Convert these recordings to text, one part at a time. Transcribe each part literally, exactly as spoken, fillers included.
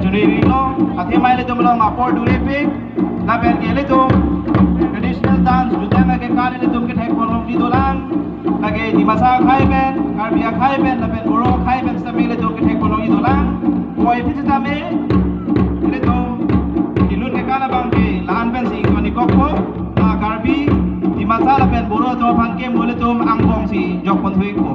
Churi rilo, athema ilitum along apor dure pik, lapen ke ilitum traditional dance jutang ke kan ilitum kethek ponlongji dolang, lake Dimasa akhei pen, Karbi akhei pen, lapen Boro akhei pen sitame ilitum kethek ponlongji dolang. Puvoiphit sitame ilitum kelun kekan abang ke la-an pensi ingtonikokpo, la Karbi, Dimasa lapen Boro atum aphan ke mo ilitum angbongsi jokpon thuikpo.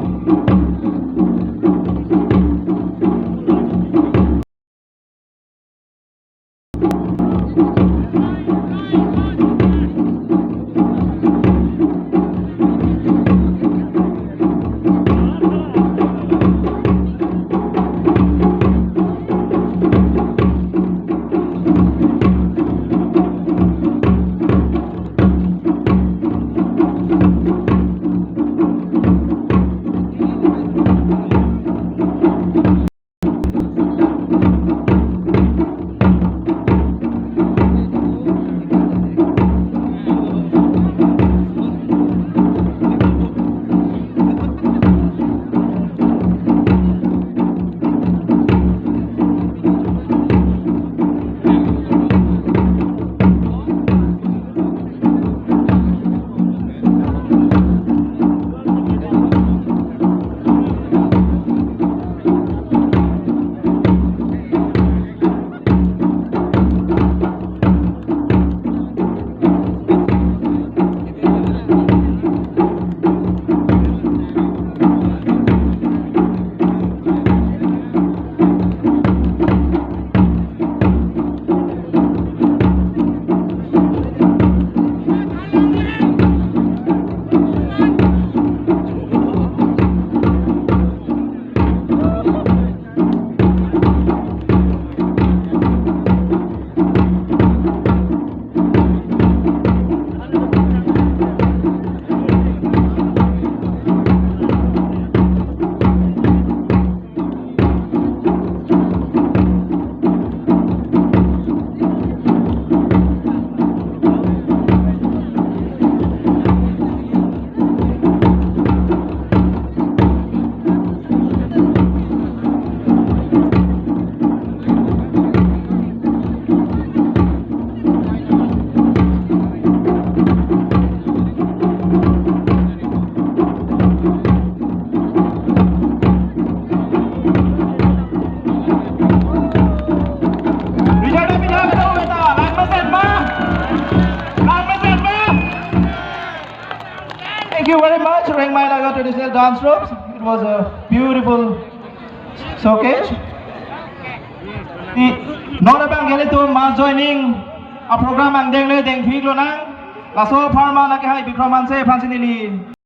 Richard Abidal, langmesen ma? Langmesen ma? Thank you very much, Rengmei Naga traditional dance troupes. It was a beautiful showcase. Di, non abang ke ilitum mass joining a-program angdeng le dengpik lonang. Laso apharman akehai Bikram Hanse aphansi neli